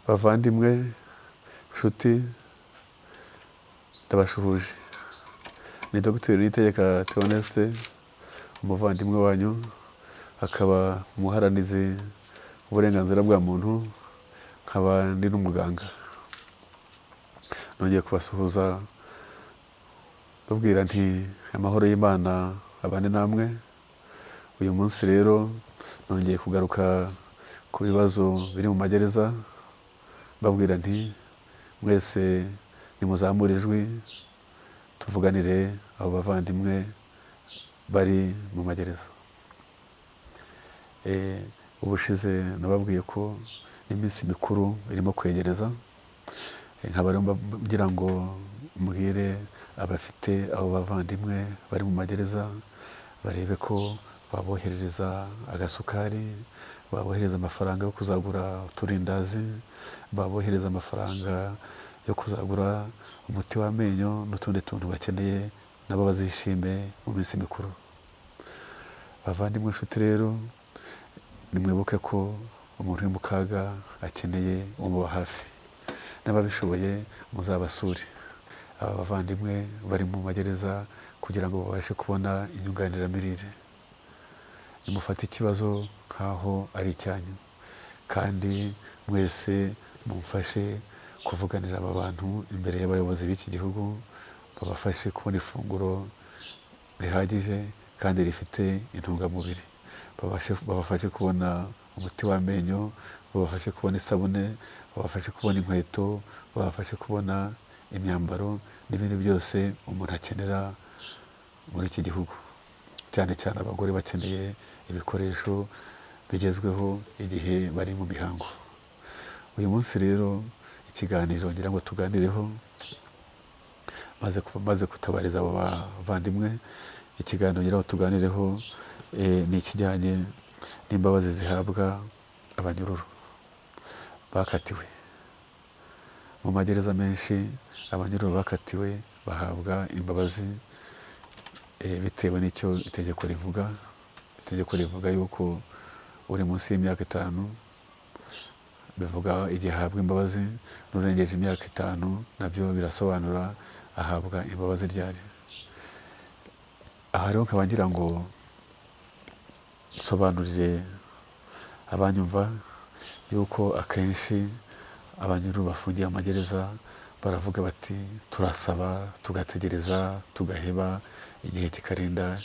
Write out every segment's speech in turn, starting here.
Bavandimwe, nshuti, ndabashuhuje. Ni Dogiteri Niyitegeka Theoneste, umuvandimwe wanyu, akaba umuharanizi w'uburenganzira bwa muntu, nkaba ndi n'umuganga. Nongeye kubasuhuza babwira nti: "Amahoro y'Imana abane namwe." Uyu munsi rero nongeye kugaruka ku bibazo biri mu magereza, mbabwira nti: "Mwese nimuzamure ijwi, tuvuganire abo bavandimwe bari mu magereza." Ubushize nababwiye ko iminsi mikuru irimo kwegereza, nkaba rero ngira ngo mbwire abafite abo bavandimwe bari mu magereza, barebe ko baboherereza agasukari, babohereza amafaranga yo kuzagura uturindazi, babohereza amafaranga yo kuzagura umuti w'amenyo n'utundi tuntu bakeneye, nabo bazishime mu minsi mikuru. Bavandimwe, inshuti, rero nimwibuke ko umuntu uri mu kaga akeneye umuba hafi. N'ababishoboye muzabasure aba bavandimwe bari mu magereza kugira ngo babashe kubona inyunganiramirire. Nimufate ikibazo nk'aho ari icyanyu, kandi mwese mumfashe kuvuganira aba bantu imbere y'abayobozi b'iki gihugu, babafashe kubona ifunguro rihagije kandi rifite intungamubiri, babafashe kubona umuti w'amenyo, babafashe kubona isabune, babafashe kubona inkweto, babafashe kubona imyambaro n'ibindi byose umuntu akenera muri iki gihugu. Cyane cyane abagore bakeneye ibikoresho bigezweho igihe bari mu mihango. Uyu munsi rero ikiganiro ngira ngo tuganireho, maze gutabariza abo bavandimwe, ikiganiro ngira ngo tuganireho ni ikijyanye n'imbabazi zihabwa abanyururu bakatiwe. Mu magereza menshi abanyururu bakatiwe bahabwa imbabazi bitewe n'icyo itegeko rivuga. Itegeko rivuga yuko uri munsi y'imyaka 5, bivuga igihe ahabwa imbabazi, n'urengeje imyaka 5 nabyo birasobanura ahabwa imbabazi ryari. Aha rero nkaba ngira ngo nsobanurire abanyumva yuko akenshi abanyururu bafungiye amagereza baravuga bati: "Turasaba, tugategereza, tugaheba, igihe kikarinda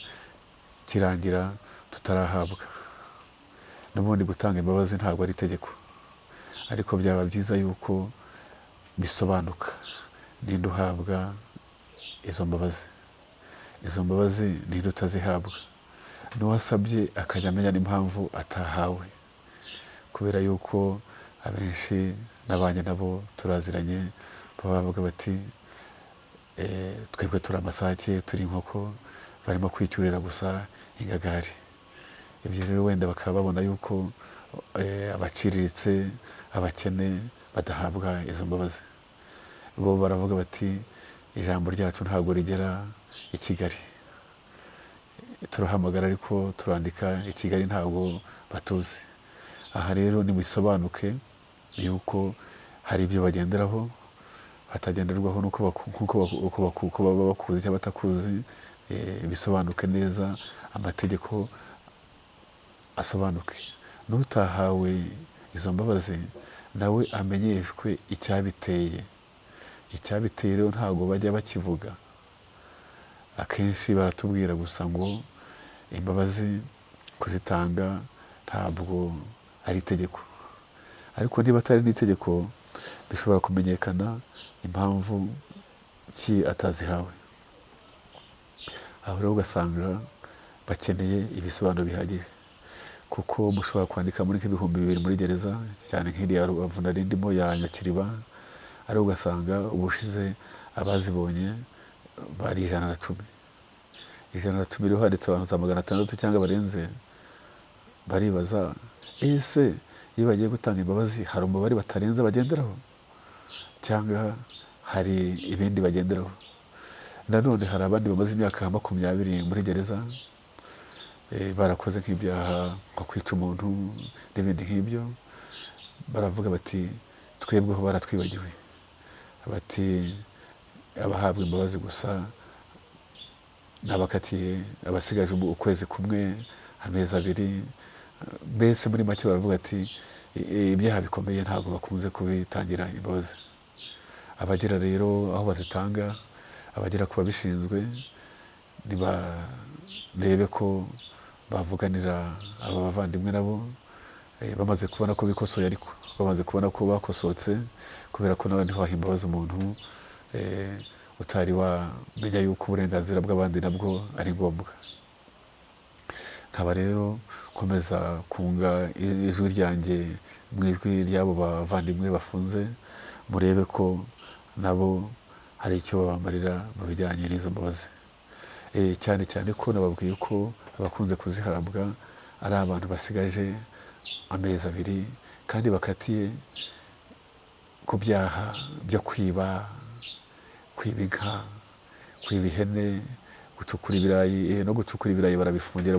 kirangira tutarahabwa." N'ubundi gutanga imbabazi ntabwo ari itegeko, ariko byaba byiza yuko bisobanuka ninde uhabwa izo mbabazi, izo mbabazi ninde utazihabwa, n'uwasabye akajya amenya n'impamvu atahawe, kubera yuko abenshi n'abanye nabo turaziranye baba bavuga bati: "Twebwe turi amasake, turi inkoko, barimo kwicyurira gusa ingagari." Ibyo rero wenda bakaba babona yuko abaciriritse, abakene badahabwa izo mbabazi. Bo baravuga bati: "Ijambo ryacu ntabwo rigera i Kigali, turahamagara ariko turandika, i Kigali ntabwo batuzi." Aha rero nibisobanuke yuko hari ibyo bagenderaho hatagenderwaho n'uko baba bakuzi cyangwa batakuzi. Bisobanuke neza, amategeko asobanuke, n'utahawe izo mbabazi nawe amenyeshwe icyabiteye. Icyabiteye rero ntabwo bajya bakivuga. Akenshi baratubwira gusa ngo imbabazi kuzitanga ntabwo ari itegeko, ariko niba atari n'itegeko bishobora kumenyekana impamvu ki atazihawe. Aho rero ugasanga bakeneye ibisobanuro bihagije, kuko mushobora kwandika muri nk'2000 muri gereza, cyane nk'iriya Rubavu nari ndimo ya Nyakiriba, ariko ugasanga ubushize abazibonye bari 110. 110 rero handitse abantu za 600 cyangwa barenze, baribaza: ese iyo bagiye gutanga imbabazi hari umubare batarenze bagenderaho, cyangwa hari ibindi bagenderaho? Nanone hari abandi bamaze imyaka 20 muri gereza, barakoze nk'ibyaha nko kwica umuntu n'ibindi nk'ibyo, baravuga bati: Twebweho baratwibagiwe, bati abahabwa imbabazi gusa n'abakatiye abasigaje ukwezi kumwe, amezi abiri, mbese muri make baravuga ati ibyaha bikomeye ntabwo bakunze kubitangira imbabazi. Abagera rero aho bazitanga, abagera ku babishinzwe, nibarebe ko bavuganira aba bavandimwe nabo, bamaze kubona ko bikosoye, ariko bamaze kubona ko bakosotse, kubera ko nawe ntiwaha imbabazi umuntu utari wamenya yuko uburenganzira bw'abandi nabwo ari ngombwa. Nkaba rero nkomeza kunga ijwi ryanjye mu ijwi ry'abo bavandimwe bafunze, murebe ko nabo hari icyo babamarira mu bijyanye n'izo mbabazi. Cyane cyane ko nababwiye ko abakunze kuzihabwa ari abantu basigaje amezi abiri kandi bakatiye ku byaha byo kwiba, kwiba inka, kwiba ihene, gucukura ibirayi, no gucukura ibirayi barabifungira,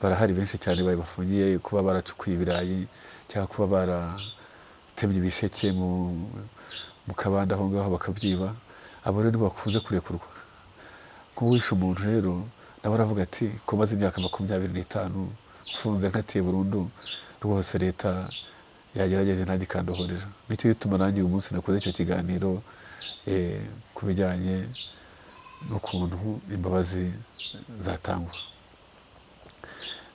barahari benshi cyane babibafungiye kuba baracukuye ibirayi cyangwa kuba baratemye ibisheke mu kabande aho ngaho bakabyiba. Abo rero bakunze kurekurwa. Nk'uwishe umuntu rero nawe aravuga ati ko maze imyaka 25 mfunze nkatiye burundu, rwose leta yagerageze ntange ikandohorera. Nicyo gituma nanjye uyu munsi nakoze icyo kiganiro ku bijyanye n'ukuntu imbabazi zatangwa.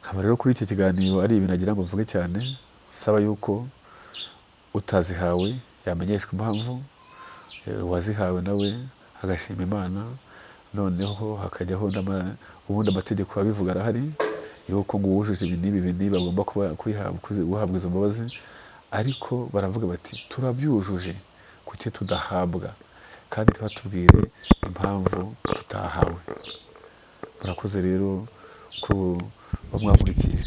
Nkaba rero kuri iki kiganiro ari ibintu nagira ngo mvuge cyane, saba yuko utazihawe yamenyeshwa impamvu, uwazihawe nawe agashima Imana, noneho hakajyaho ubundi amategeko abivuga arahari yuko ngo uwujuje ibi n'ibi ibi n'ibi agomba guhabwa izo mbabazi, ariko baravuga bati turabyujuje kuki tudahabwa, kandi ntibatubwire impamvu tutahawe. Murakoze rero kuba mwakurikiye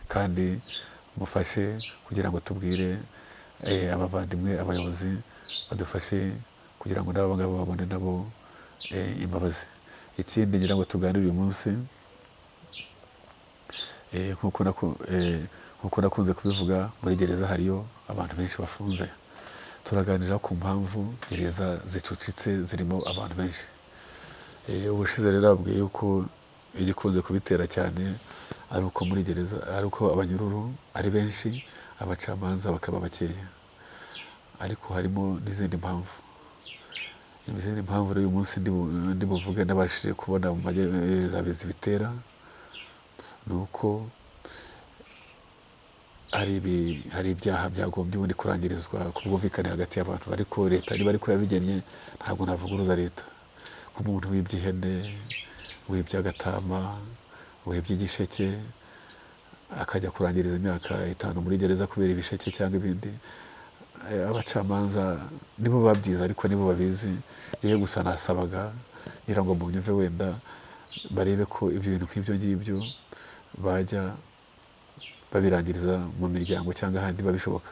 kandi mufashe kugira ngo tubwire abavandimwe, abayobozi badufashe kugira ngo n'abo ngabo babone nabo imbabazi. Ikindi ngira ngo tuganire uyu munsi, nkuko nakunze kubivuga, muri gereza hariyo abantu benshi bafunze. Turaganira ku mpamvu gereza zicucitse zirimo abantu benshi. Ubushize rero nababwiye yuko igikunze kubitera cyane ari uko muri gereza, ari uko abanyururu ari benshi, abacamanza bakaba bakeya. Ariko harimo n'izindi mpamvu. Izindi mpamvu rero uyu munsi ndi buvuge nabashije kubona mu magereza zibitera, ni uko hari ibyaha byagombye ubundi kurangirizwa ku bwumvikane hagati y'abantu, ariko leta niba ariko yabigennye ntabwo navuguruza leta. Nk'umuntu wibye ihene, wibye agatama, wibye igisheke, akajya kurangiriza imyaka 5 muri gereza kubera ibisheke cyangwa ibindi, abacamanza nibo babyize ariko nibo babizi. Yewe gusa nasabaga ngira ngo munyumve wenda barebe ko ibyo bintu nk'ibyo ngibyo bajya babirangiriza mu miryango cyangwa ahandi babishoboka.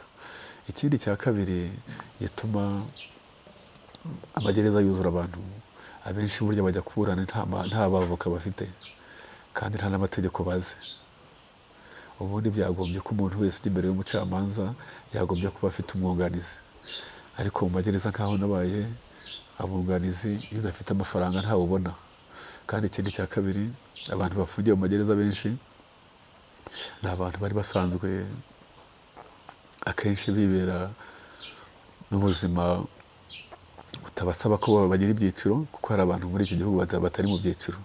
Ikindi cya kabiri gituma amagereza yuzura abantu, abenshi burya bajya kuburana nta bavoka bafite kandi nta n'amategeko bazi. Ubundi byagombye ko umuntu wese ujya imbere y'umucamanza yagombye kuba afite umwunganizi, ariko mu magereza nk'aho nabaye, abunganizi iyo udafite amafaranga ntawe ubona. Kandi ikindi cya kabiri, abantu bafungiye mu magereza benshi ni abantu bari basanzwe akenshi bibera n'ubuzima butabasaba ko bagira ibyiciro, kuko hari abantu muri iki gihugu batari mu byiciro.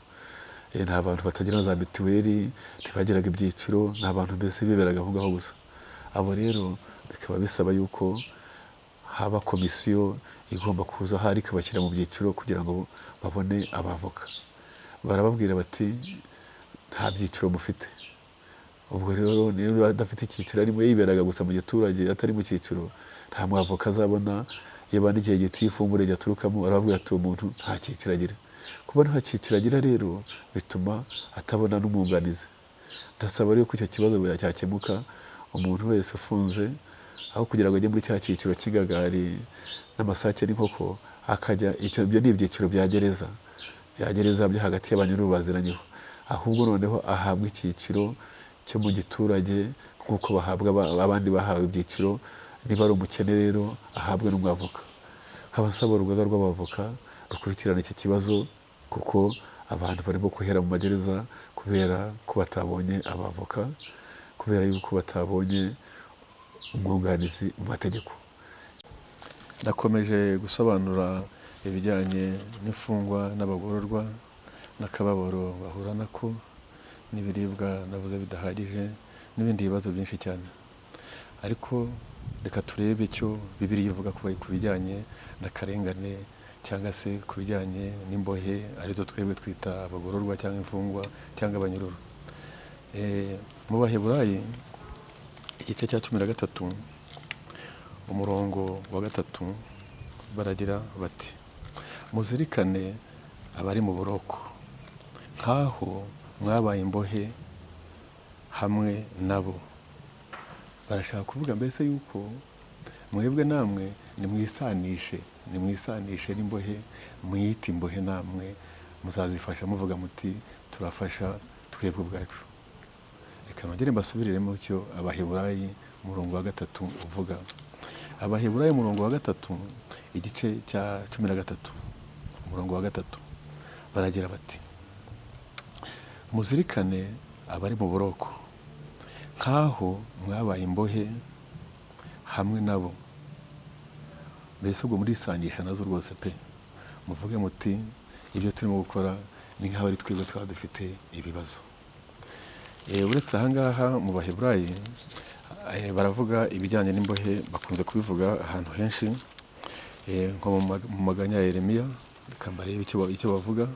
Ni abantu batagira za mituweli, ntibagiraga ibyiciro, ni abantu mbese biberaga aho ngaho gusa. Abo rero bikaba bisaba yuko haba komisiyo igomba kuza ahari ikabashyira mu byiciro kugira ngo babone abavoka. Barababwira bati nta byiciro mufite. Ubwo rero niba adafite icyiciro arimo yiberaga gusa mu giturage atari mu cyiciro, nta mwavoka azabona. Iyo bandikiye gitifu umurenge aturukamo arababwira ati uwo muntu nta cyiciro agira. Kuba nta cyiciro agira rero bituma atabona n'umwunganizi. Ndasaba rero ko icyo kibazo cyakemuka, umuntu wese ufunze aho kugira ngo ajye muri cya cyiciro cy'ingagari n'amasake n'inkoko, akajya ibyo ni ibyiciro bya gereza, bya gereza byo hagati y'abanyururu baziranyeho, ahubwo noneho ahabwa icyiciro cyo mu giturage nk'uko bahabwa abandi bahawe ibyiciro Niba ari umukene rero ahabwe n'umwavoka. Nkaba nsaba urugaga rw'abavoka rukurikirana iki kibazo, kuko abantu barimo guhera mu magereza kubera ko batabonye abavoka, kubera yuko batabonye umwunganizi mu mategeko. Nakomeje gusobanura ibijyanye n'imfungwa n'abagororwa n'akababaro bahura nako, n'ibiribwa navuze bidahagije, n'ibindi bibazo byinshi cyane. Ariko reka turebe icyo Bibiliya ivuga ku bijyanye n'akarengane cyangwa se ku bijyanye n'imbohe, arizo twebwe twita abagororwa cyangwa imfungwa cyangwa abanyururu. Mu Baheburayi igice cya 13 umurongo wa 3 baragira bati: muzirikane abari mu buroko nk'aho mwabaye imbohe hamwe nabo. Barashaka kuvuga mbese yuko mwebwe namwe nimwisanishe, nimwisanishe n'imbohe, mwiyite imbohe namwe, muzazifasha muvuga muti turafasha twebwe ubwacu. Reka nongere mbasubiriremo icyo Abaheburayi umurongo wa 3 uvuga. Abaheburayi umurongo wa 3 igice cya 13 umurongo wa 3 baragira bati: muzirikane abari mu buroko nk'aho mwabaye imbohe hamwe nabo. Mbese ubwo murisangisha nazo rwose pe, muvuge muti ibyo turimo gukora ni nk'aho ari twebwe twaba dufite ibibazo. Uretse ahangaha mu Baheburayi baravuga ibijyanye n'imbohe, bakunze kubivuga ahantu henshi, nko mu maganya ya Yeremiya. Reka mbarebe icyo bavuga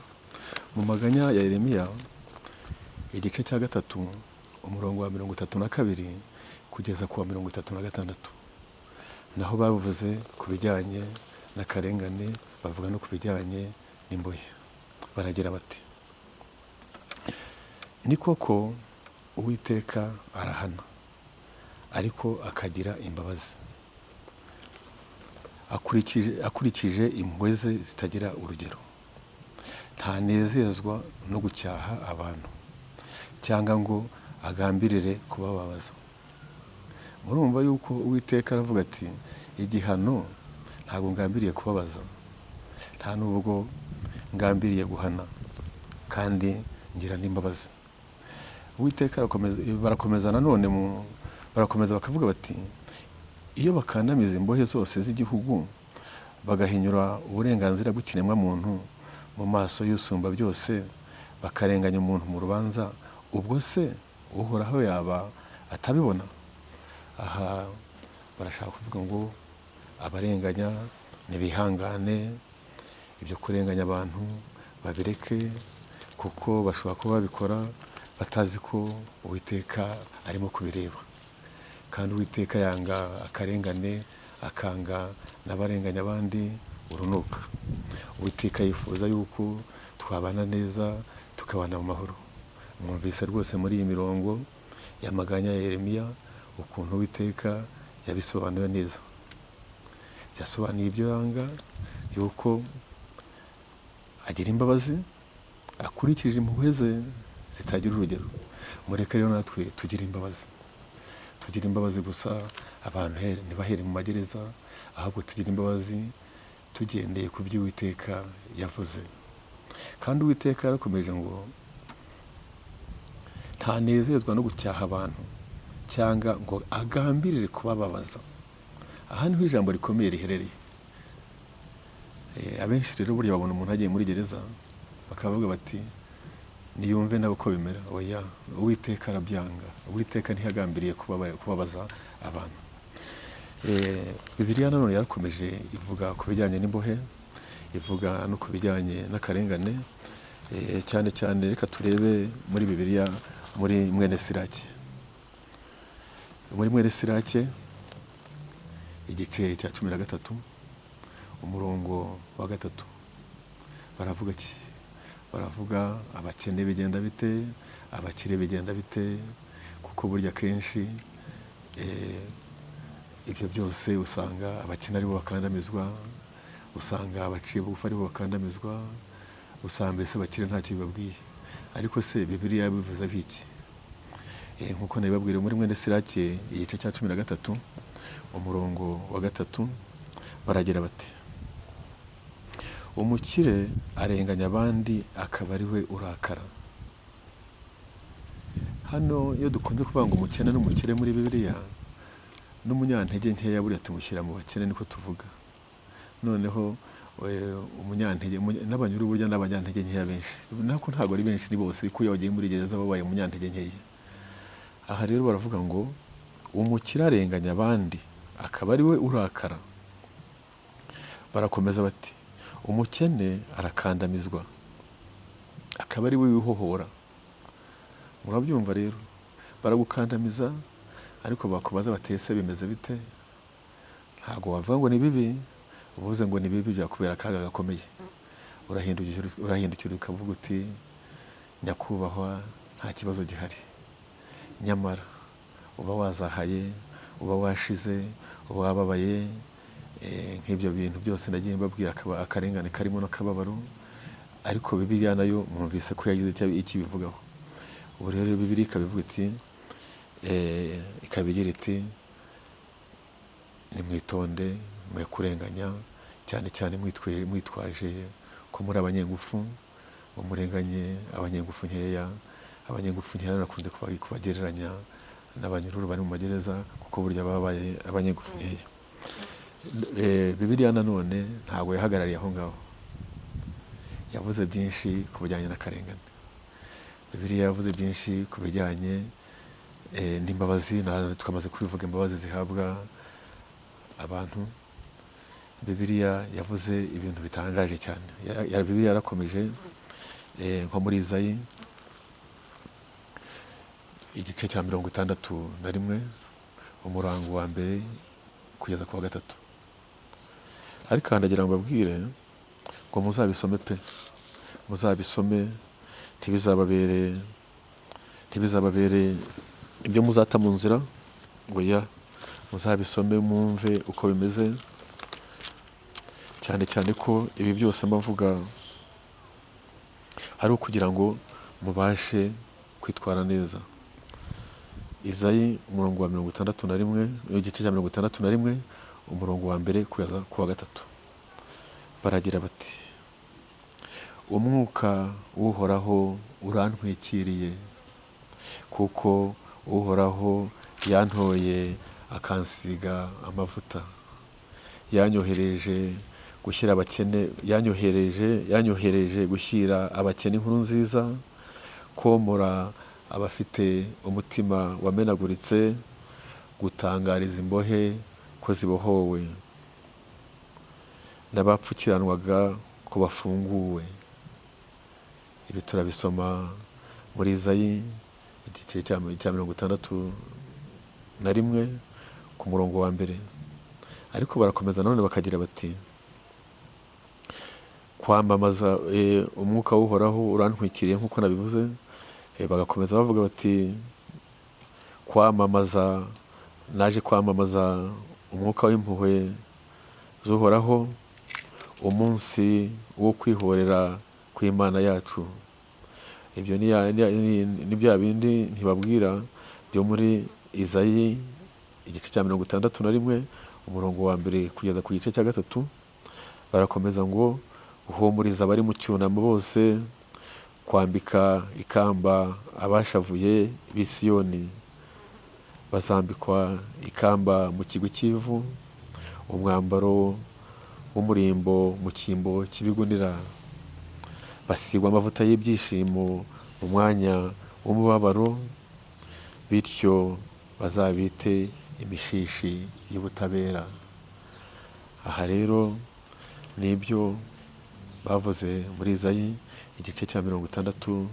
mu maganya ya Yeremiya igice cya 3 umurongo wa 32 kugeza ku wa 36. Naho bavuze ku bijyanye n'akarengane, bavuga no ku bijyanye n'imbohe. Baragira bati: ni koko Uwiteka arahana, ariko akagira imbabazi, akurikije impuhwe ze zitagira urugero. Ntanezezwa no gucyaha abantu cyangwa ngo agambirire kubababaza. Murumva yuko Uwiteka aravuga ati igihano ntabwo ngambiriye kubabaza, nta nubwo ngambiriye guhana, kandi ngira n'imbabazi. Uwiteka barakomeza nanone barakomeza bakavuga bati iyo bakandamiza imbohe zose z'igihugu bagahinyura uburenganzira bw'ikiremwamuntu mu maso y'usumba byose, bakarenganya umuntu mu rubanza, ubwo se Uhoraho yaba atabibona? Aha barashaka kuvuga ngo abarenganya ntibihangane, ibyo kurenganya abantu babireke, kuko bashobora kuba babikora batazi ko Uwiteka arimo kubireba. Kandi Uwiteka yanga akarengane, akanga n'abarenganya abandi urunuka. Uwiteka yifuza yuko twabana neza, tukabana mu mahoro. Mwumvise rwose muri iyi mirongo y'amaganya ya Yeremiya ukuntu Uwiteka yabisobanuye neza. Yasobanuye ibyo yanga, yuko agira imbabazi akurikije impuhwe ze zitagira urugero. Mureke rero natwe tugire imbabazi, tugire imbabazi gusa abantu ntibahere mu magereza, ahubwo tugire imbabazi tugendeye ku byo Uwiteka yavuze. Kandi Uwiteka yarakomeje ngo ntanezezwa no gucyaha abantu cyangwa ngo agambirire kubababaza. Aha niho ijambo rikomeye riherereye. Abenshi rero burya babona umuntu agiye muri gereza bakavuga bati niyumve nawe uko bimera. Oya, Uwiteka arabyanga. Uwiteka ntiyagambiriye kubabaza abantu. Bibiliya nanone yarakomeje ivuga ku bijyanye n'imbohe, ivuga no ku bijyanye n'akarengane, cyane cyane reka turebe muri Bibiliya muri mwene Sirake. Muri mwene Sirake igice cya 13 umurongo wa 3 baravuga iki? Baravuga abakene bigenda bite, abakire bigenda bite, kuko burya kenshi ibyo byose usanga abakene aribo bakandamizwa, usanga abaciye bugufi aribo bakandamizwa, usanga mbese abakire ntacyo bibabwiye. Ariko se Bibiliya yabivuze biki? Nkuko nabibabwira muri mwene Sirake igice cya 13 umurongo wa 3, baragira bati umukire arenganya abandi akaba ari we urakara. Hano iyo dukunze kuvuga ngo umukene n'umukire muri Bibiliya, n'umunyantege nkeya buriya tumushyira mu bakene, niko tuvuga. Noneho umunyantege n'abanyuru burya n'abanyantege nkeya benshi, nako ntabwo ari benshi, ni bose, kuko iyo wagiye muri gereza babaye umunyantege nkeya. Aha rero baravuga ngo umukire arenganya abandi akaba ari we urakara. Barakomeza bati umukene arakandamizwa akaba ari we wihohora. Murabyumva rero, baragukandamiza ariko bakubaza batese bimeze bite, ntabwo wavuga ngo ni bibi. Uvuze ngo ni bibi byakubera akaga gakomeye. Urahindukira ukavuga uti nyakubahwa nta kibazo gihari, nyamara uba wazahaye, uba washize, uba wababaye, nk'ibyo bintu byose nagiye mbabwira, akarengane karimo n'akababaro. Ariko Bibiliya nayo mwumvise ko yagize icyo ibivugaho. Ubu rero Bibiliya ikabivuga iti, ikabigira iti nimwitonde, mwe kurenganya, cyane cyane mwitwaje ko muri abanyengufu, ngo murenganye abanyengufu nkeya. Abanyengufu nkeya nakunze kubagereranya n'abanyururu bari mu magereza, kuko burya babaye abanyengufu nkeya. Bibiliya nanone ntabwo yahagarariye aho ngaho, yavuze byinshi ku bijyanye n'akarengane. Bibiliya yavuze byinshi ku bijyanye n'imbabazi, twamaze kubivuga, imbabazi zihabwa abantu. Bibiliya yavuze ibintu bitangaje cyane. Bibiliya yarakomeje, nko muri Izayi igice cya 61 umurango wa 1 kugeza ku wa 3. Ariko ndagira ngo mbabwire ngo muzabisome pe, muzabisome, ntibizababere ibyo muzata mu nzira, ngo ya muzabisome mwumve uko bimeze, cyane cyane ko ibi byose mbavuga ari ukugira ngo mubashe kwitwara neza. Izayi umurongo wa 61, igice cya 61 umurongo wa 1 kugeza ku wa 3, baragira bati umwuka w'Uhoraho urantwikiriye, kuko Uhoraho yantoye akansiga amavuta, yanyohereje gushyira abakene, yanyohereje gushyira abakene inkuru nziza, komora abafite umutima wamenaguritse, gutangariza imbohe ko zibohowe, n'abapfukiranwaga ko bafunguwe. Ibi turabisoma muri Izayi igice cya 61 ku murongo wa 1. Ariko barakomeza none bakagira bati kwamamaza umwuka w'Uhoraho urantwikiriye, nk'uko nabivuze. Bagakomeza bavuga bati kwamamaza, naje kwamamaza umwuka w'impuhwe z'Uhoraho, umunsi wo kwihorera kw'Imana yacu. Ibyo ni bya bindi ntibabwira byo muri Izayi igice cya 61 umurongo wa 1 kugeza ku gice cya 3. Barakomeza ngo guhumuriza abari mu cyunamo bose, kwambika ikamba abashavuye b'i Siyoni, bazambikwa ikamba mu kigwi cy'ivu, umwambaro w'umurimbo mu cyimbo cy'ibigunira, basigwa amavuta y'ibyishimo mu mwanya w'umubabaro, bityo bazabite imishishi y'ubutabera. Aha rero nibyo bavuze muri Izayi igice cya 61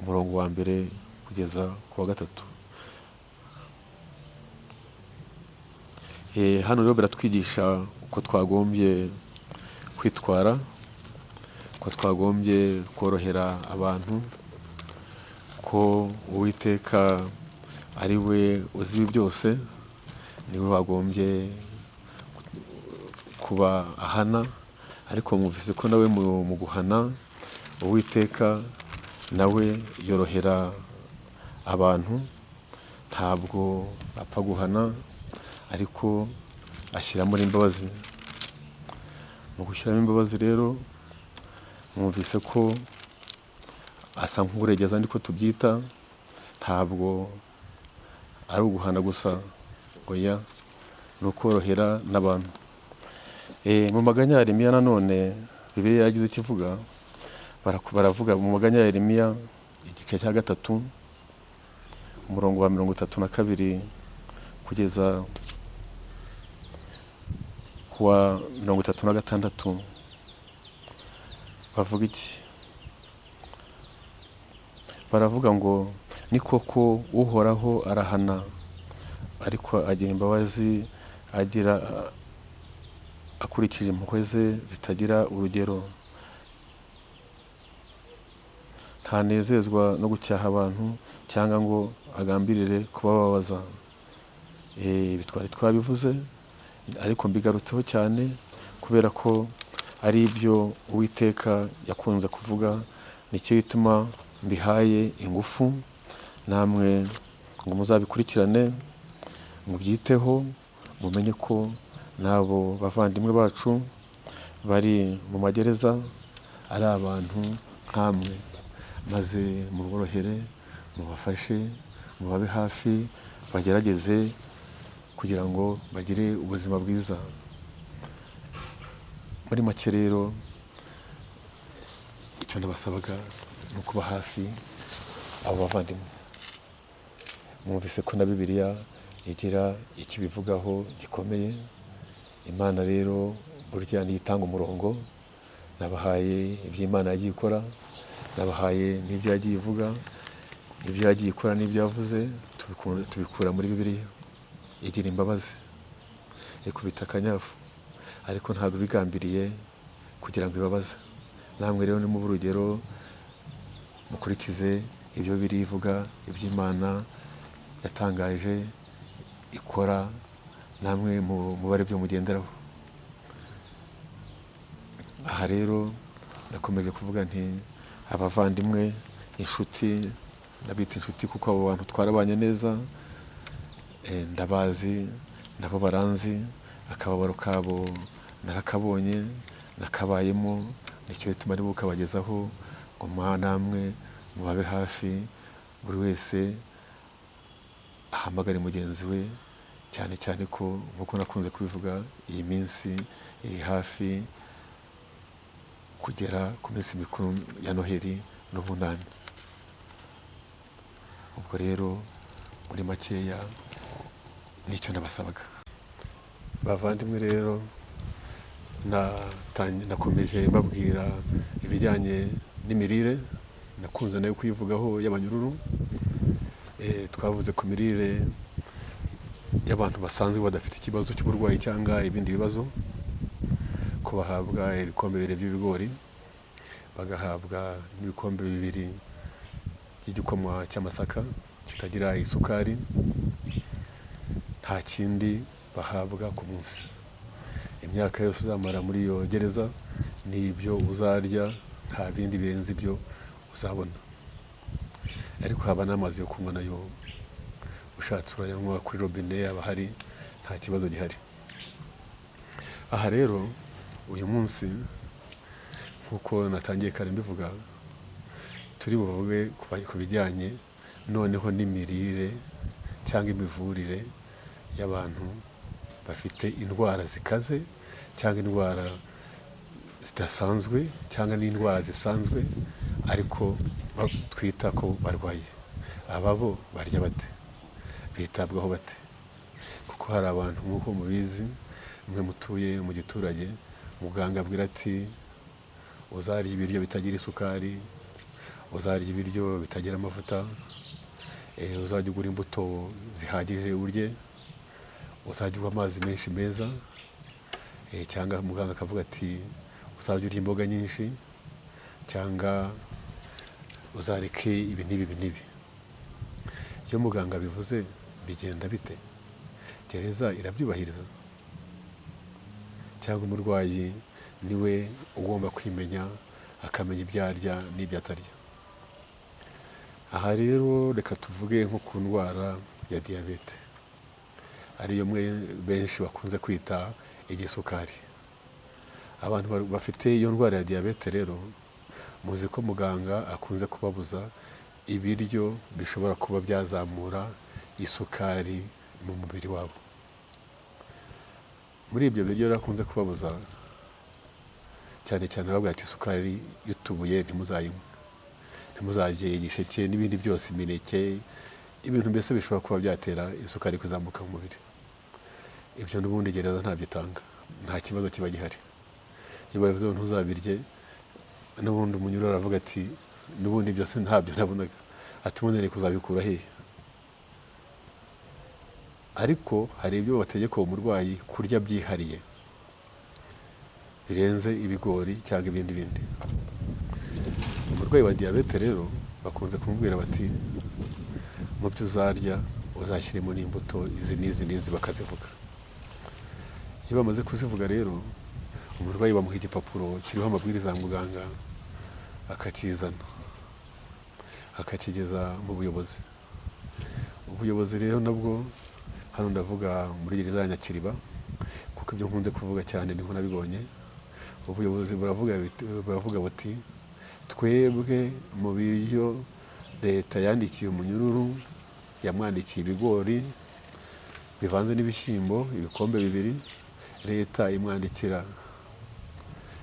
umurongo wa 1 kugeza ku wa 3. Hano rero biratwigisha uko twagombye kwitwara, uko twagombye korohera abantu, ko Uwiteka ari we uzi ibi byose, niwe wagombye kuba ahana. Ariko mwumvise ko nawe mu guhana Uwiteka nawe yorohera abantu. Ntabwo apfa guhana, ariko ashyiramo n'imbabazi. Mu gushyiramo imbabazi rero, mwumvise ko asa nk'uregeza, niko tubyita. Ntabwo ari uguhana gusa, oya, ni ukorohera n'abantu. Mu maganya ya Yeremiya nanone Bibiliya yagize icyo ivuga. Baravuga mu maganya ya Yeremiya igice cya 3, umurongo wa 32 kugeza ku wa 36, bavuga iki? Baravuga ngo: "Ni koko Uhoraho arahana, ariko agira imbabazi, agira akurikije impuhwe ze zitagira urugero. Ntanezezwa no gucyaha abantu cyangwa ngo agambirire kubababaza." Ibi twari twabivuze, ariko mbigarutseho cyane kubera ko ari ibyo Uwiteka yakunze kuvuga. Nicyo gituma mbihaye ingufu namwe ngo muzabikurikirane, mubyiteho, mumenye ko n'abo bavandimwe bacu bari mu magereza ari abantu nkamwe, maze muborohere, mubafashe, mubabe hafi, bagerageze kugira ngo bagire ubuzima bwiza. Muri make rero, icyo nabasabaga ni ukuba hafi abo bavandimwe. Mwumvise ko na Bibiliya igira icyo ibivugaho gikomeye. Imana rero burya niyo itanga umurongo. Nabahaye iby'Imana yagiye ikora, nabahaye n'ibyo yagiye ivuga, ibyo yagiye ikora n'ibyo yavuze tubikura muri Bibiliya. Igira imbabazi, ikubita akanyafu, ariko ntabwo ibigambiriye kugira ngo ibabaze. Namwe rero nimube urugero, mukurikize ibyo Bibiliya ivuga, iby'Imana yatangaje ikora, namwe mubare byo mugenderaho. Aha rero nakomeje kuvuga nti abavandimwe, inshuti, ndabita inshuti kuko abo bantu twarabanye neza, ndabazi nabo baranzi, akababaro kabo narakabonye, nakabayemo. Nicyo gituma ari bukabagezaho ngo namwe mubabe hafi, buri wese ahamagare mugenzi we, cyane cyane ko nk'uko nakunze kubivuga, iyi minsi iri hafi kugera ku minsi mikuru ya Noheli n'Ubunani. Ubwo rero muri makeya nicyo nabasabaga. Bavandimwe rero, nakomeje mbabwira ibijyanye n'imirire, nakunze nayo kuyivugaho y'abanyururu. Twavuze ku mirire y'abantu basanzwe badafite ikibazo cy'uburwayi cyangwa ibindi bibazo, ko bahabwa ibikombe 2 by'ibigori, bagahabwa n'ibikombe 2 by'igikoma cy'amasaka kitagira isukari. Nta kindi bahabwa ku munsi. Imyaka yose uzamara muri iyo gereza ni ibyo uzarya, nta bindi birenze ibyo uzabona. Ariko haba n'amazi yo kunywa, nayo ushatse urayanywa kuri robine, aba ahari, nta kibazo gihari. Aha rero uyu munsi, nk'uko natangiye kare mbivuga, turi buvuge ku bijyanye noneho n'imirire cyangwa imivurire y'abantu bafite indwara zikaze cyangwa indwara zidasanzwe cyangwa n'indwara zisanzwe ariko twita ko barwaye. Aba bo barya bate? Bitabwaho bate? Kuko hari abantu, nk'uko mubizi mwe mutuye mu giturage, muganga abwira ati uzarya ibiryo bitagira isukari, uzarya ibiryo bitagira amavuta, uzajya ugura imbuto zihagije urye, uzajya unywa amazi menshi meza, cyangwa muganga akavuga ati uzajya urya imboga nyinshi, cyangwa uzareke ibi n'ibi ibi n'ibi. Iyo muganga abivuze bigenda bite? Gereza irabyubahiriza? Cyangwa umurwayi niwe ugomba kwimenya, akamenya ibyo arya n'ibyo atarya? Aha rero reka tuvuge nko ku ndwara ya diyabete, ariyo mwe benshi bakunze kwita igisukari. Abantu bafite iyo ndwara ya diyabete rero, muzi ko muganga akunze kubabuza ibiryo bishobora kuba byazamura isukari mu mubiri wabo. Muri ibyo biryo rero akunze kubabuza cyane cyane bavuga ati isukari y'utubuye ntimuzayinywe, ntimuzarye igisheke n'ibindi byose, imineke, ibintu mbese bishobora kuba byatera isukari kuzamuka mu mubiri. Ibyo n'ubundi gereza ntabyo itanga, nta kibazo kiba gihari. Iyo babivuze ngo ntuzabirye, n'ubundi umunyururu aravuga ati n'ubundi byose ntabyo nabonaga, ati ubundi nari kuzabikura hehe? Ariko hari ibyo bategeka uwo murwayi kurya byihariye birenze ibigori cyangwa ibindi bindi. Umurwayi wa diyabete rero bakunze kumubwira bati mu byo uzarya uzashyiremo n'imbuto izi n'izi n'izi, bakazivuga. Iyo bamaze kuzivuga rero, umurwayi bamuha igipapuro kiriho amabwiriza ya muganga, akakizana akakigeza mu buyobozi. Ubuyobozi rero nabwo, hano ndavuga muri gereza ya Nyakiriba, kuko ibyo nkunze kuvuga cyane niho nabibonye. Ubuyobozi buravuga buti twebwe mu biryo leta yandikiye umunyururu, yamwandikiye ibigori bivanze n'ibishyimbo ibikombe 2, leta imwandikira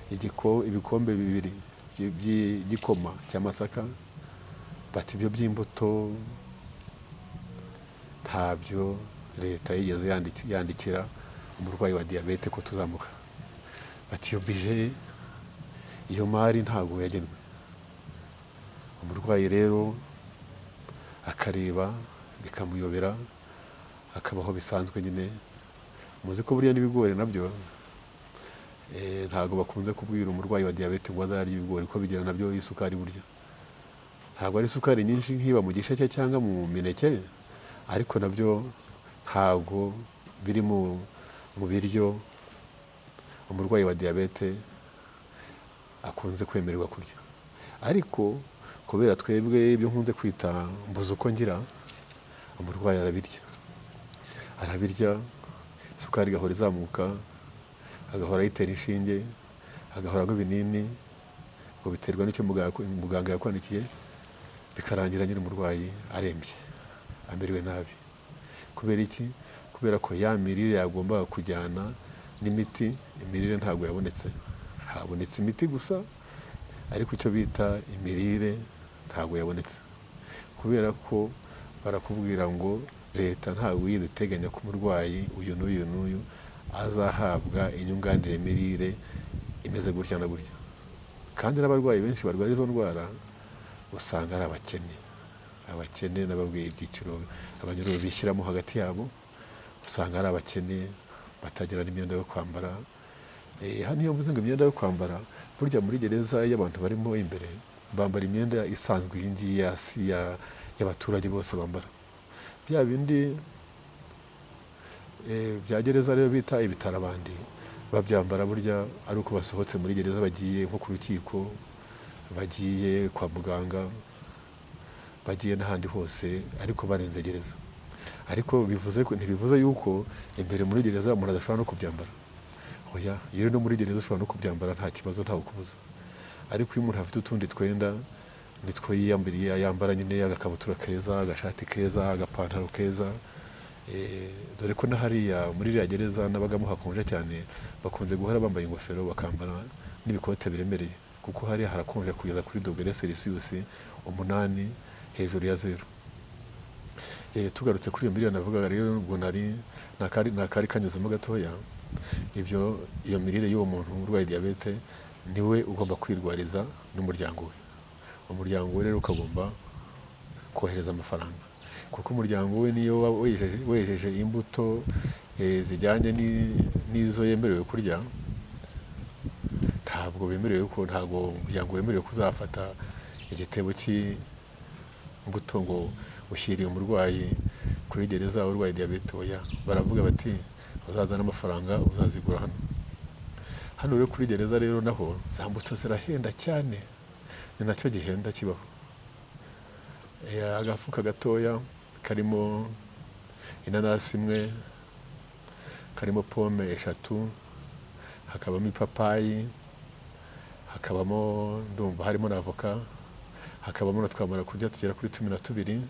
ibikombe 2 by'igikoma cy'amasaka, bati ibyo by'imbuto ntabyo leta yigeze yandikira umurwayi wa diyabete ko tuzamuka. Bati iyo bije, iyo mari ntabwo yagenwe. Umurwayi rero akareba bikamuyobera, akabaho bisanzwe nyine. Muzi ko buriya n'ibigori nabyo ntabwo bakunze kubwira umurwayi wa diyabete ngo azarye ibigori, ko bigira nabyo isukari. Burya ntabwo ari isukari nyinshi nk'iba mu gisheke cyangwa mu mineke, ariko nabyo ntabwo biri mu biryo umurwayi wa diyabete akunze kwemererwa kurya. Ariko kubera twebwe ibyo nkunze kwita mbuze uko ngira, umurwayi arabirya, isukari igahora izamuka, agahora ayitera inshinge, agahora anywa ibinini, ngo biterwa n'icyo muganga yakwandikiye, bikarangira nyine umurwayi arembye, amerewe nabi. Kubera iki? Kubera ko ya mirire yagombaga kujyana n'imiti, imirire ntabwo yabonetse. Habonetse imiti gusa, ariko icyo bita imirire ntabwo yabonetse. Kubera ko barakubwira ngo leta ntabwo yigeze iteganya ko umurwayi uyu n'uyu n'uyu azahabwa inyunganire mirire imeze gutya na gutya. Kandi n'abarwayi benshi barwara izo ndwara usanga ari abakene. Abakene nababwiye ibyiciro abanyururu bishyiramo hagati yabo, usanga ari abakene batagira n'imyenda yo kwambara. Hano iyo mvuze ngo imyenda yo kwambara, burya muri gereza iyo abantu barimo imbere bambara imyenda isanzwe iyi ngiyi y'abaturage bose bambara. Bya bindi bya gereza rero bita ibitarabandi, babyambara burya ari uko basohotse muri gereza bagiye nko ku rukiko, bagiye kwa muganga, bagiye n'ahandi hose, ariko barenze gereza. Ariko ntibivuze yuko imbere muri gereza umuntu adashobora no kubyambara. Oya, iyo uri no muri gereza ushobora no kubyambara nta kibazo, ntawe ukubuza. Ariko iyo umuntu afite utundi twenda nitwo yiyambariye, yambara nyine agakabutura keza, agashati keza, agapantaro keza. Dore ko na hariya muri iriya gereza nabagamo hakonje cyane, bakunze guhora bambaye ingofero, bakambara n'ibikote biremereye, kuko hariya harakonje kugeza kuri dogere Celsius 8 hejuru ya 0. Tugarutse kuri iyo mirire navugaga rero, ubwo nari nakari kanyuzemo gatoya. Ibyo iyo mirire y'uwo muntu urwaye diyabete niwe ugomba kwirwariza n'umuryango we. Umuryango we rero ukagomba kohereza amafaranga, kuko umuryango we niyo wejeje imbuto zijyanye n'izo yemerewe kurya, ntabwo bemerewe ko, ntabwo umuryango wemerewe kuzafata igitebo cy'imbuto ngo ushyiriye umurwayi kuri gereza urwaye diyabete. Oya, baravuga bati uzazana amafaranga uzazigura hano. Hano rero kuri gereza rero naho za mbuto zirahenda cyane, ni nacyo gihenda kibaho. Agafuka gatoya karimo inanasi imwe, karimo pome 3, hakabamo ipapayi, hakabamo ndumva harimo na avoka, hakabamo na twamara kurya tugera kuri 12,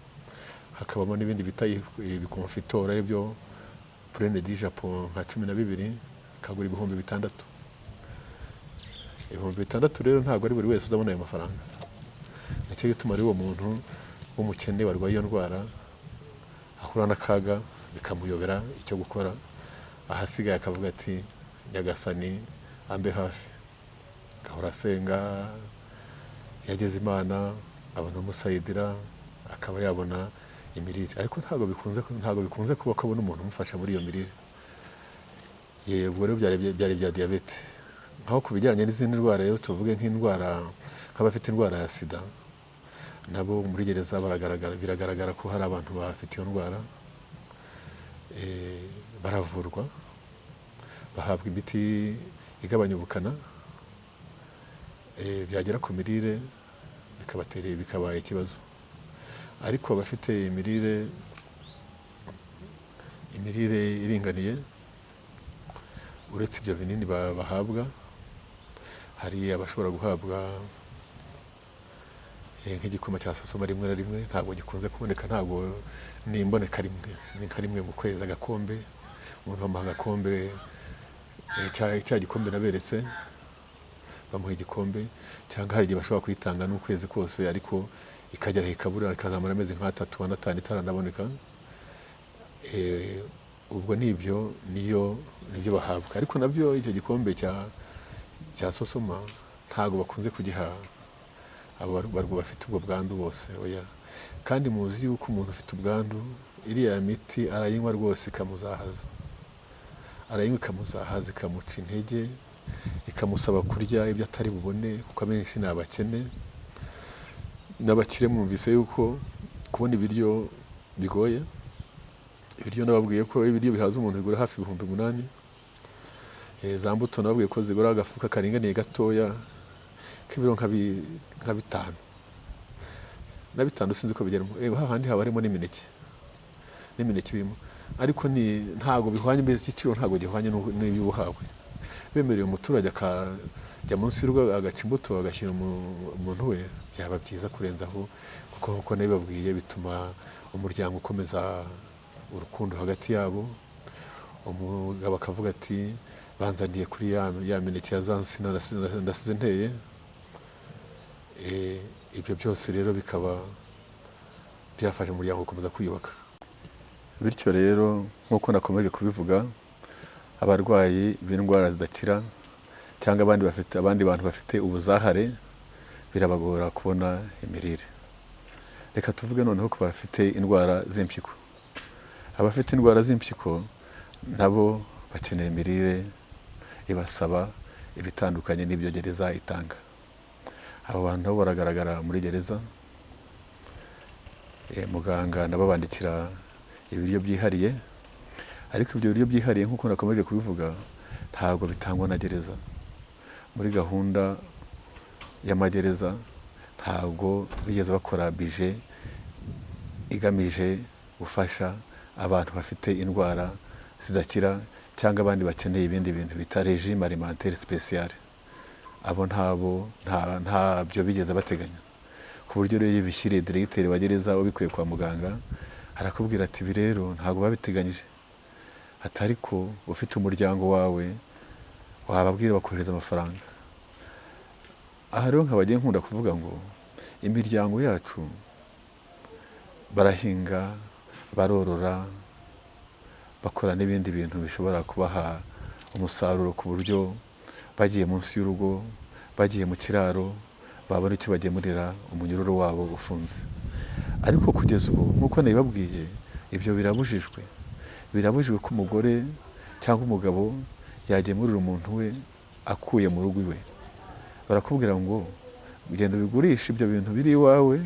hakabamo n'ibindi bita ibikonfitora aribyo prune du Japon nka 12, kagura 6000. 6000 rero ntabwo ari buri wese uzabona ayo mafaranga. Nicyo gituma ari uwo muntu w'umukene warwaye iyo ndwara ahura n'akaga bikamuyobera icyo gukora, ahasigaye akavuga ati Nyagasani ambe hafi, agahora asenga, yageze Imana abona umusayidira akaba yabona imirire. Ariko ntabwo bikunze kuba ko abona umuntu umufasha muri iyo mirire. Yego rero byari bya diyabete. Nkaho ku bijyanye n'izindi ndwara rero tuvuge nk'indwara nk'abafite indwara ya sida, nabo muri gereza biragaragara ko hari abantu bafite iyo ndwara, baravurwa, bahabwa imiti igabanya ubukana, byagera ku mirire bikabatera bikaba ikibazo. Ariko abafite imirire iringaniye, uretse ibyo binini bahabwa, hari abashobora guhabwa nk'igikoma cya sosoma rimwe na rimwe, ntabwo gikunze kuboneka, ntabwo ni imboneka rimwe, ni nka rimwe mu kwezi agakombe, umuntu bamuha agakombe, cya gikombe naberetse, bamuha igikombe, cyangwa hari igihe bashobora kuyitanga n'ukwezi kose, ariko ikagera ikabura, ikazamara amezi nk'atatu na 5 itaranaboneka. Ubwo nibyo nibyo bahabwa. Ariko nabyo icyo gikombe cya sosoma ntabwo bakunze kugiha abo bafite ubwo bwandu bose, oya. Kandi muzi yuko umuntu ufite ubwandu iriya miti arayinywa rwose ikamuzahaza, arayinywa ikamuzahaza, ikamuca intege, ikamusaba kurya ibyo atari bubone, kuko abenshi ni abakene n'abakire. Mwumvise yuko kubona ibiryo bigoye. Ibiryo nababwiye ko ibiryo bihaza umuntu bigura hafi 8000. Za mbuto nababwiye ko zigura agafuka karinganiye gatoya k'ibiro nka 5 na 5, sinzi ko bigeramo, hahandi haba harimo n'imineke birimo, ariko ni ntago bihwanye, mbese igiciro ntago gihwanye n'ibyo uhawe. Bemereye umuturage akajya munsi y'urugo agaca imbuto agashyira umuntu we, byaba byiza kurenzaho, kuko nkuko nabibabwiye bituma umuryango ukomeza urukundo hagati yabo. Umugabo akavuga ati banzaniye kuri ya mineke ya za nsina ndasize nteye. Ibyo byose rero bikaba byafasha umuryango gukomeza kwiyubaka. Bityo rero nk'uko nakomeje kubivuga, abarwayi b'indwara zidakira cyangwa abandi bantu bafite ubuzahare birabagora kubona imirire. Reka tuvuge noneho ku bafite indwara z'impyiko. Abafite indwara z'impyiko nabo bakeneye imirire ibasaba ibitandukanye n'ibyo gereza itanga. Abo bantu nabo baragaragara muri gereza, muganga nabo bandikira ibiryo byihariye, ariko ibyo biryo byihariye nk'uko nakomeje kubivuga ntabwo bitangwa na gereza. Muri gahunda y'amagereza ntabwo bigeze bakora bije igamije gufasha abantu bafite indwara zidakira cyangwa abandi bakeneye ibindi bintu bita régime alimentaire spéciale. Abo ntabyo bigeze bateganya, ku buryo rero iyo bishyiriye diregiteri wa gereza ubikuye kwa muganga arakubwira ati ibi rero ntabwo babiteganyije, atari ko ufite umuryango wawe wababwira bakohereza amafaranga. Aha rero nkabagiye nkunda kuvuga ngo imiryango yacu barahinga, barorora, bakora n'ibindi bintu bishobora kubaha umusaruro, ku buryo bagiye munsi y'urugo, bagiye mu kiraro, babona icyo bagemurira umunyururu wabo ufunze. Ariko kugeza ubu nk'uko nabibabwiye, ibyo birabujijwe. Birabujijwe ko umugore cyangwa umugabo yagemurira umuntu we akuye mu rugo iwe. Barakubwira ngo ugenda ubigurishe ibyo bintu biri iwawe,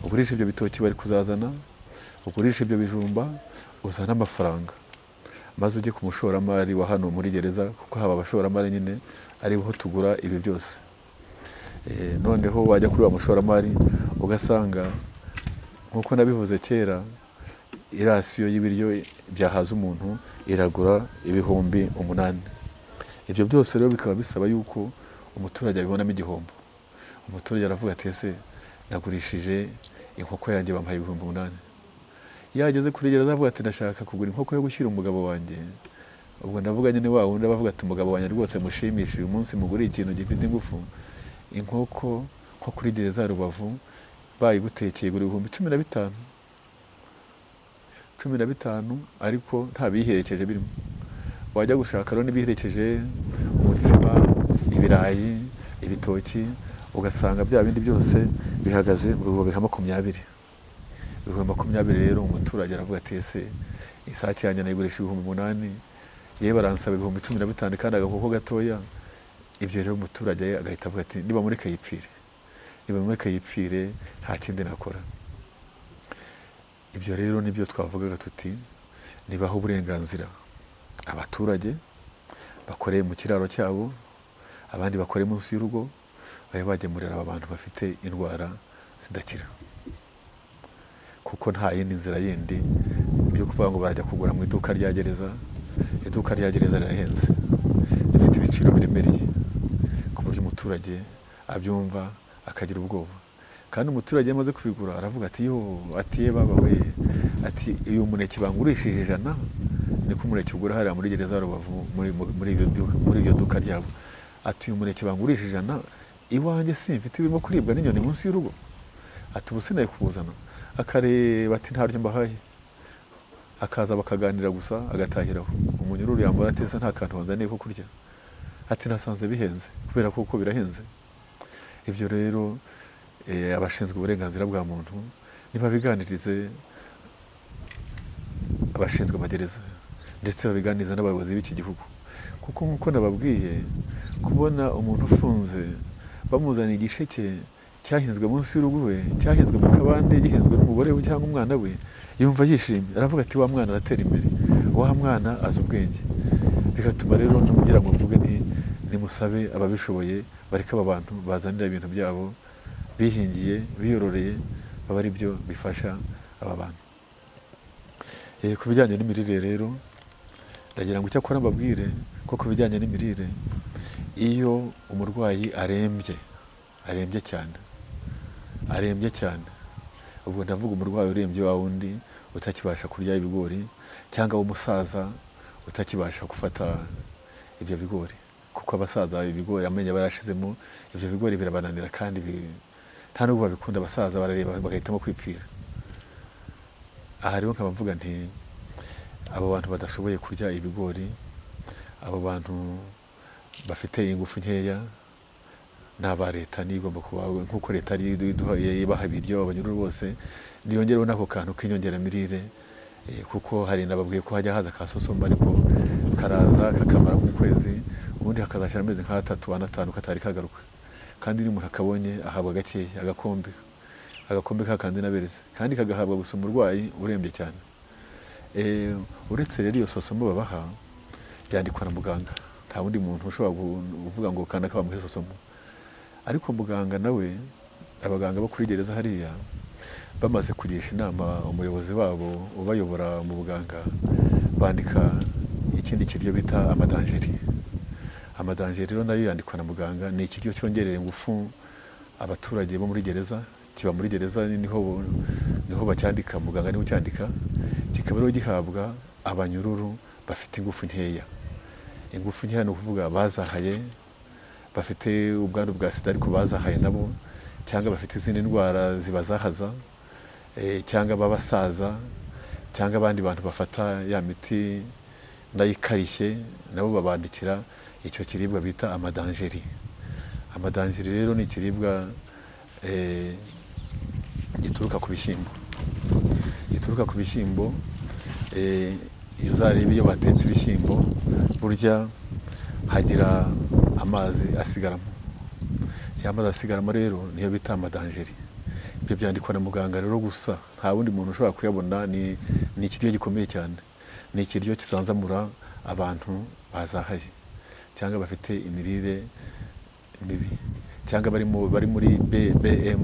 ugurishe ibyo bitoki bari kuzazana, ugurishe ibyo bijumba, uzane amafaranga, maze ujye ku mushoramari wa hano muri gereza, kuko haba abashoramari nyine ariho tugura ibi byose. Noneho wajya kuri wa mushoramari ugasanga nk'uko nabivuze kera, Irasiyo y'ibiryo byahaza umuntu iragura 8000. Ibyo byose rero bikaba bisaba yuko umuturage abibonamo igihombo. Umuturage aravuga ati ese nagurishije inkoko yanjye bampaye 8000. Iyo ageze kuri gereza avuga ati ndashaka kugura inkoko yo gushyira umugabo wanjye. Ubwo ndavuga nyine wa wundi abavuga ati umugabo wanjye rwose mushimishe uyu munsi mugure ikintu gifite ingufu. Inkoko nko kuri gereza ya Rubavu bayigutekeye igura 15,000, 15, ariko nta biyiherekeje birimo. Wajya gushaka rero n'ibiherekeje umutsima, ibirayi, ibitoki, ugasanga bya bindi byose bihagaze mu 20,000. 20,000 rero umuturage aravuga ati ese isake yanjye nayigurisha 8000, yewe baransaba 15,000 kandi agakoko gatoya. Ibyo rero umuturage agahita avuga ati nibamureke yipfire, nibamureke yipfire, nta kindi nakora. Ibyo rero nibyo twavugaga tuti nibaho uburenganzira abaturage bakoreye mu kiraro cyabo, abandi bakore munsi y'urugo, babe bagemurira aba bantu bafite indwara zidakira, kuko nta yindi nzira yindi byo kuvuga ngo barajya kugura mu iduka rya gereza. Iduka rya gereza rirahenze, rifite ibiciro biremereye ku buryo umuturage abyumva akagira ubwoba. Kandi umuturage iyo amaze kubigura aravuga ati yo, ati ye baba we, ati uyu muneke bangurishije 100, niko umuneke ugura hariya muri gereza ya Rubavu muri iryo duka ryabo. Ati uyu muneke bangurishije 100, iwanjye simfite ibirimo kuribwa n'inyoni munsi y'urugo, ati ubu sinaye kuwuzana. Akareba ati ntaryo mbahaye, akaza bakaganira gusa agatahiraho. Umunyururu yambara ateza nta kantu wanzaniye ko kurya, ati nasanze bihenze kubera kuko birahenze. Ibyo rero abashinzwe uburenganzira bwa muntu nibabiganirize abashinzwe amagereza, ndetse babiganiriza n'abayobozi b'iki gihugu, kuko nk'uko nababwiye, kubona umuntu ufunze bamuzaniye igisheke cyahinzwe munsi y'urugo rwe, cyahinzwe mu kabande, gihinzwe n'umugore we cyangwa umwana we, yumva yishimye, aravuga ati wa mwana aratera imbere, wa mwana azi ubwenge. Bigatuma rero ngira ngo mvuge nti nimusabe ababishoboye bareke aba bantu bazanira ibintu byabo bihingiye, biyororeye, baba ari byo bifasha aba bantu. Ku bijyanye n'imirire rero ndagira ngo icyakora mbabwire ko ku bijyanye n'imirire, iyo umurwayi arembye, arembye cyane, arembye cyane, ubwo ndavuga umurwayi urembye wa wundi utakibasha kurya ibigori, cyangwa umusaza utakibasha gufata ibyo bigori, kuko abasaza ibigori amenyo barashizemo, ibyo bigori birabananira kandi nta nubwo babikunda, abasaza barareba bagahitamo kwipfira. Aha rero nkaba mvuga nti abo bantu badashoboye kurya ibigori, abo bantu bafite ingufu nkeya, ni aba leta niyo igomba kuba, nk'uko leta ibaha ibiryo abanyururu bose, niyongereho n'ako kantu k'inyongeramirire, kuko hari nababwiye ko hajya haza ka sosomba, ariko karaza kakamara nk'ukwezi, ubundi hakazashyira amezi nk'atatu ane atanu katari kagaruka. Kandi iyo umuntu akabonye ahabwa gakeya, agakombe kakandi naberetse, kandi kagahabwa gusa umurwayi urembye cyane. Uretse rero iyo sosomba babaha yandikwa na muganga, nta wundi muntu ushobora kuvuga ngo kanaka bamuhe sosomba. Ariko muganga nawe, abaganga bo kuri gereza hariya bamaze kugisha inama umuyobozi wabo ubayobora mu buganga, bandika ikindi kiryo bita amadanjeri. Amadanjeri rero nayo yandikwa na muganga, ni ikiryo cyongerera ingufu abaturage bo muri gereza, kiba muri gereza niho bacyandika, muganga niwe ucyandika, kikaba rero gihabwa abanyururu bafite ingufu nkeya. Ingufu nkeya ni ukuvuga bazahaye, bafite ubwandu bwa sida ariko bazahaye nabo, cyangwa bafite izindi ndwara zibazahaza, cyangwa abasaza, cyangwa abandi bantu bafata ya miti nayikarishye, nabo babandikira icyo kiribwa bita amadanjeri. Amadanjeri rero ni ikiribwa gituruka ku bishyimbo, gituruka ku bishyimbo. Iyo uzareba iyo batetse ibishyimbo, burya hagira amazi asigaramo. Ya mazi asigaramo rero niyo bita amadanjeri. Ibyo byandikwa na muganga rero gusa, nta wundi muntu ushobora kuyabona. Ni ikiryo gikomeye cyane, ni ikiryo kisanzamura abantu bazahaye cyangwa bafite imirire mibi, cyangwa bari muri BM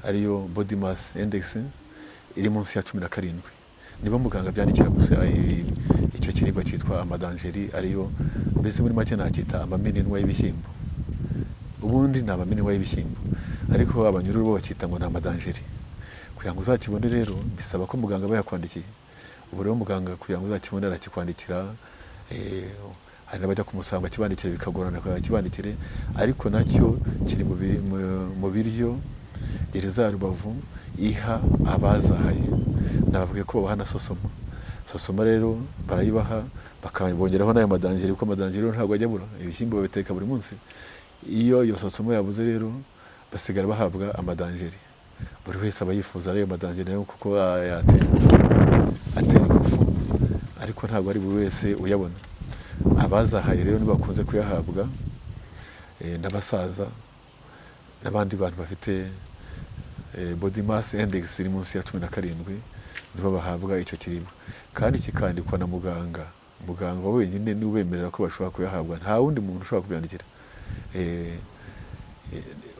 ariyo body mass index iri munsi ya 17, Nibo muganga byandikira gusa icyo kiribwa cyitwa amadanjeri, ariyo mbese muri make nacyita amamininwa y'ibishyimbo. Ubundi ni amamininwa y'ibishyimbo, ariko abanyururu bo bakita ngo ni amadanjeri. Kugira ngo uzakibone rero bisaba ko muganga aba yakwandikiye. Ubu rero muganga kugira ngo uzakibone arakikwandikira. Hari n'abajya kumusanga akibandikire, bikagorana kugira ngo akibandikire, ariko nacyo kiri mu biryo gereza ya Rubavu iha abazahaye. Nababwiye ko babaha na sosoma. Sosoma rero barayibaha, bakabongeraho n'ayo madanjeri, kuko amadanjeri rero ntabwo ajya abura, ibishyimbo babiteka buri munsi. Iyo iyo sosoma yabuze rero basigara bahabwa amadanjeri. Buri wese aba yifuza ayo madanjeri nayo kuko atera ingufu, ariko ntabwo ari buri wese uyabona. Abazahaye rero nibo bakunze kuyahabwa, n'abasaza n'abandi bantu bafite body mass index iri munsi ya 17, nibo bahabwa icyo kiribwa, kandi kikandikwa na muganga. Muganga wenyine niwe ubemerera ko bashobora kuyahabwa, nta wundi muntu ushobora kubyandikira.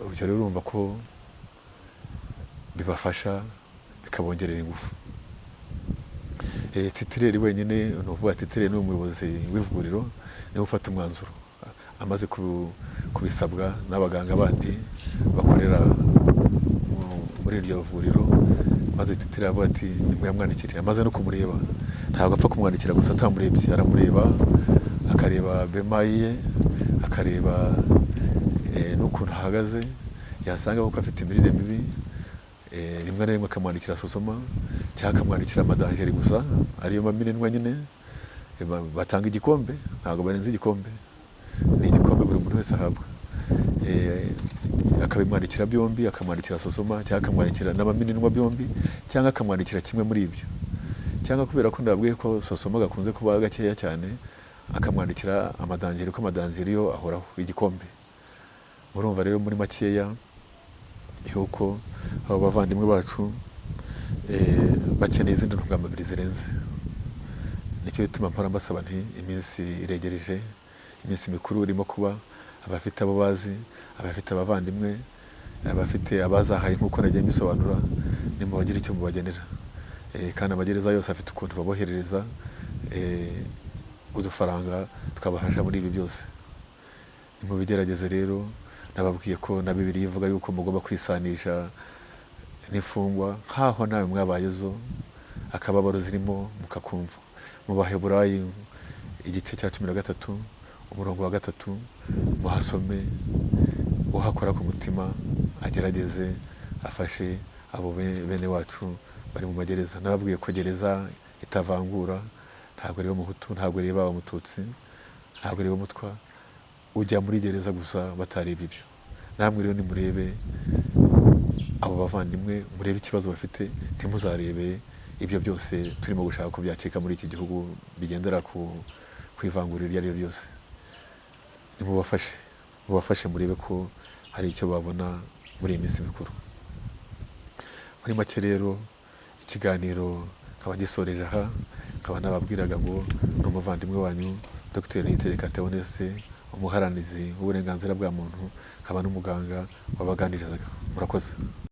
Ibyo rero urumva ko bibafasha, bikabongerera ingufu. Titulaire wenyine, ni ukuvuga titulaire ni umuyobozi w'ivuriro, niwe ufata umwanzuro amaze kubisabwa n'abaganga bandi bakorera muri iryo vuriro. Maze titulaire avuga ati nimuyamwandikire, amaze no kumureba. Ntabwo apfa kumwandikira gusa atamurebye, aramureba, akareba BMI ye, akareba n'ukuntu ahagaze. Yasanga kuko afite imirire mibi, rimwe na rimwe akamwandikira sosoma cyangwa akamwandikira amadanjeri gusa, ariyo mamininwa nyine. Batanga igikombe, ntabwo barenze igikombe, ni igikombe buri muntu wese ahabwa. Akabimwandikira byombi, akamwandikira sosoma cyangwa akamwandikira n'amamininwa byombi, cyangwa akamwandikira kimwe muri ibyo, cyangwa kubera ko ndabwiye ko sosoma gakunze kuba gakeya cyane, akamwandikira amadanjeri, ko amadanjeri yo ahoraho igikombe. Murumva rero muri makeya yuko abo bavandimwe bacu bakeneye izindi ntungamubiri zirenze. Nicyo gituma mpora mbasaba nti iminsi iregereje, iminsi mikuru irimo kuba, abafite abo bazi, abafite abavandimwe, abafite abazahaye nk'uko nagiye mbisobanura, nimubagire icyo mubagenera. Kandi amagereza yose afite ukuntu baboherereza udufaranga tukabafasha muri ibi byose. Nimubigerageze rero. Nababwiye ko na Bibiliya ivuga yuko mugomba kwisanisha n'imfungwa nk'aho nawe mwabaye zo, akababaro zirimo mukakumva. Mu Baheburayi igice cya 13 umurongo wa 3 muhasome, uhakora ku mutima agerageze afashe abo bene wacu bari mu magereza. Nababwiye ko gereza itavangura, ntabwo ireba umuhutu, ntabwo ireba umututsi, ntabwo ireba umutwa. Ujya muri gereza gusa batareba ibyo. Namwe rero nimurebe abo bavandimwe, murebe ikibazo bafite, ntimuzarebe ibyo byose turimo gushaka ko byacika muri iki gihugu bigendera ku ivangura iryo ari ryo ryose. Nimubafashe, mubafashe murebe ko hari icyo babona muri iyi minsi mikuru. Muri make rero ikiganiro nkaba gisoreje aha, nkaba nababwiraga ngo ni umuvandimwe wanyu Dr Niyitegeka Theoneste, umuharanizi w'uburenganzira bwa muntu, nkaba n'umuganga wabaganirizaga. Murakoze.